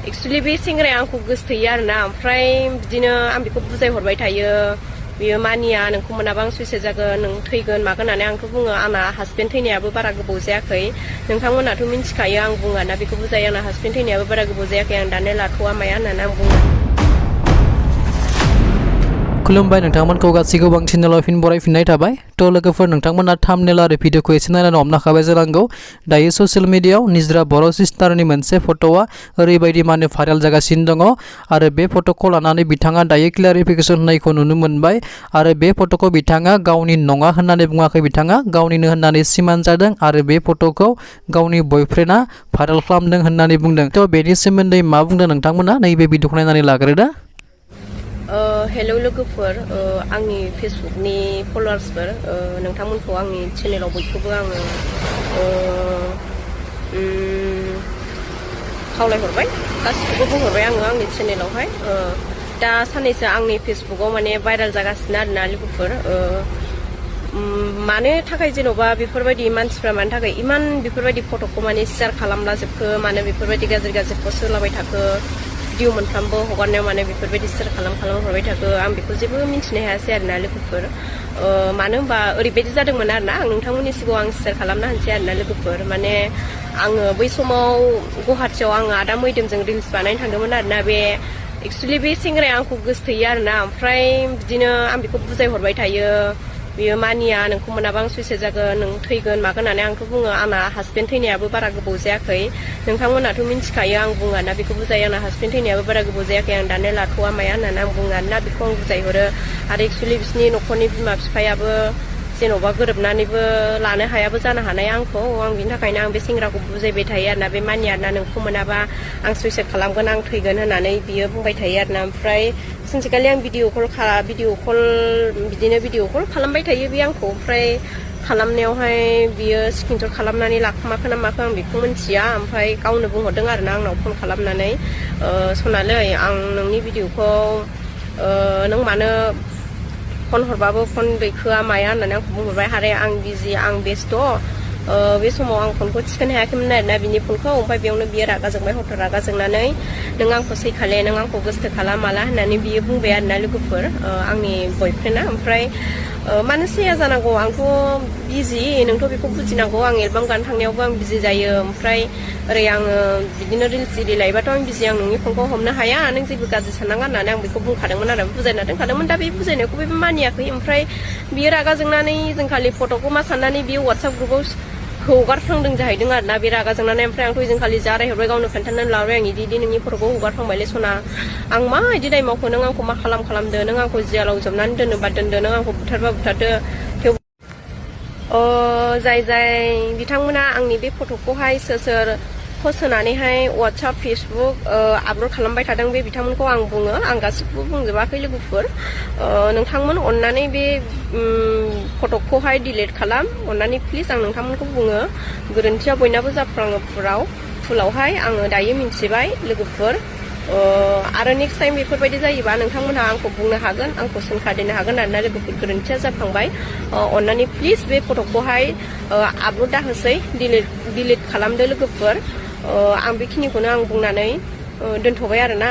actually बे सेंग्राया आंखौ गोसोथोयो आरोना ओमफ्राय बिदिनो आं बेखौ बुजायहरबाय थायो बियो मानिया नोंखौ मोनाबा आं सुइसाइड जागोन नों थैगोन मागोन होननानै आंथ' बुङो आंना हासबेन्ड थैनायाबो बारा गोबाव जायाखै नोंथांमोनाथ' मिन्थिखायो आं बुङो ना बेखौ बुजायो आंना हासबेन्ड थैनायाबो बारा गोबाव जायाखै आं दानो लाथ'वा माया होननानै आं बुङो खुलुमबाय नोंथांमोनखौ गासैखौबो आं चेनेलाव फिन बरायफिननाय थाबाय थ' लोगोफोर नोंथांमोना थाम्बनेल आरो भिडिअखौ एसे नायनानै हमनाखाबाय जानांगौ दायो ससियेल मिडियायाव निजरा बर' सिस्टारनि मोनसे फट'आ ओरैबायदि माने भाइरेल जागासिनो दङ आरो बे फट'खौ लानानै बिथाङा दायो क्लियारिफिकेसन होनायखौ नुनो मोनबाय आरो बे फट'खौ बिथाङा गावनि नङा होननानै बुङाखै बिथाङा गावनिनो होननानै सिमान जादों आरो बे फट'खौ गावनि बयफ्रेन्डआ भाइरेल खालामदों होननानै बुंदों थ' बेनि सोमोन्दै मा बुंदों नोंथांमोना नैबे भिडिअखौ नायनानै लाग्रोदो हेलौ लोगोफोर आंनि फेसबुकनि फलोवार्सफोर नोंथांमोनखौ आंनि चेनेलाव बयखौबो आङो खावलायहरबाय गासिखौबो बुंहरबाय आङो आंनि चेनेलावहाय दा साननैसो आंनि फेसबुकाव माने भाइरेल जागासिनो आरोना लोगोफोर मानो थाखाय जेन'बा बेफोरबायदि मानसिफ्रा मानि थाखाय इमान बेफोरबायदि फट'खौ माने शेयार खालामलाजोबखो मानो बेफोरबायदि गाज्रि गाज्रि पस्ट होलाबाय थाखो भिडिअ मोनफ्रामबो हगारनायाव माने बेफोरबायदि शेयार खालामहरबाय थाखो आं बेखौ जेबो मिन्थिनो हायासै आरोना लोगोफोर मानो होनबा ओरैबायदि जादोंमोन आरोना आं नोंथांमोननि सिगाङाव आं शेयार खालामना होनसै आरोना लोगोफोर माने आङो बै समाव गुवाहाटियाव आङो आदा मैदोमजों रिल्स बानायनो थांदोंमोन आरोना बे एक्चुअली बे सेंग्राया आंखौ गोसोथोयो आरोना ओमफ्राय बिदिनो आं बेखौ बुजायहरबाय थायो बियो मानिया नोंखौ मोनाबा आं सुइसाइड जागोन नों थैगोन मागोन होननानै आंथ' बुङो आंना हासबेन्ड थैनायाबो बारा गोबाव जायाखै नोंथांमोनाथ' मिन्थिखायो आं बुङो ना बेखौ बुजायो आंना हासबेन्ड थैनायाबो बारा गोबाव जायाखै आं दानो लाथ'वा माया होननानै आं बुङो ना बेखौ आं बुजायहरो आरो एक्चुअली बिसिनि न'खरनि बिमा बिफायाबो जेन'बा गोरोबनानैबो लानो हायाबो जानो हानाय आंखौ आं बिनि थाखायनो आं बे सेंग्राखौ बुजायबाय थायो आरोना बे मानिया ना नोंखौ मोनाबा आं सुइसाइड खालामगोन आं थैगोन होननानै बियो बुंबाय थायो आरोना ओमफ्राय सानसेखालि आं भिडिअ कल बिदिनो भिडिअ कल खालामबाय थायो बे आंखौ ओमफ्राय खालामनायावहाय बियो स्क्रिनशट खालामनानै लाखोमाखो ना माखो आं बेखौ मिन्थिया ओमफ्राय गावनो बुंहरदों आरोना आंनाव फन खालामनानै सनालै आं नोंनि भिडिअखौ नों मानो फन हरबाबो फन दैखोआ माया होननानै आंखौ बुंहरबाय हारे आं बिजि आं बेस्थ' बे समाव आं फनखौ थिखोनो हायाखैमोन आरोना बिनि फनखौ ओमफ्राय बेयावनो बियो रागा जोंबाय हरथ' रागा जोंनानै नों आंखौ सैखाले नों आंखौ गोसो खालाम माला होननानै बियो बुंबाय आरोना लोगोफोर आंनि बयफ्रेन्डआ ओमफ्राय मानो सैया जानांगौ आंथ' बिजि नोंथ' बेखौ बुजिनांगौ आं एलबाम गान थांनायावबो आं बिजि जायो ओमफ्राय ओरै आङो बिदिनो रिल्स इरि लायोबाथ' आं बिजि आं नोंनि फनखौ हमनो हाया नों जेबो गाज्रि साननाङा होननानै आं बेखौ बुंखादोंमोन आरो बुजायना दोनखादोंमोन दा बे बुजायनायखौ बेबो मानियाखै ओमफ्राय बियो रागा जोंनानै जोंखालि फट'खौ मा साननानै बियो वाट्सएप ग्रुपाव हगारफ्लांदों जाहैदों आरोना बे रागा जोंनानै ओमफ्राय आंथ' जोंखालि जा रायहरबाय गावनो खोन्थानानै लाबाय आं इदि नोंनि फट'खौ हगारफ्लांबायलै सना आं मा इदि दाय मावखो नों आंखौ मा खालामदो नों आंखौ जियालाव जोबनानै दोनोबा दोनदो नों आंखौ बुथारबा बुथारदो थेवबो जाय बिथांमोना आंनि बे फट'खौहाय सोर पस्ट होनानैहाय वाट्सएप फेसबुक आपल'ड खालामबाय थादों बे बिथांमोनखौ आं बुङो आं गासिखौबो बुंजोबाखै लोगोफोर नोंथांमोन अननानै बे फट'खौहाय डिलिट खालाम अननानै प्लिज आं नोंथांमोनखौ बुङो गोरोन्थिया बयनाबो जाफ्लाङो फुलावहाय आङो दायो मिन्थिबाय लोगोफोर आरो नेक्स्ट टाइम बेफोरबायदि जायोबा नोंथांमोनहा आंखौ बुंनो हागोन आंखौ सोंखादेरनो हागोन आरोना लोगोफोर गोरोन्थिया जाफ्लांबाय अननानै प्लिज बे फट'खौहाय आपल'ड दाहोसै डिलिट खालामदो लोगोफोर आं बेखिनिखौनो आं बुंनानै दोनथ'बाय आरोना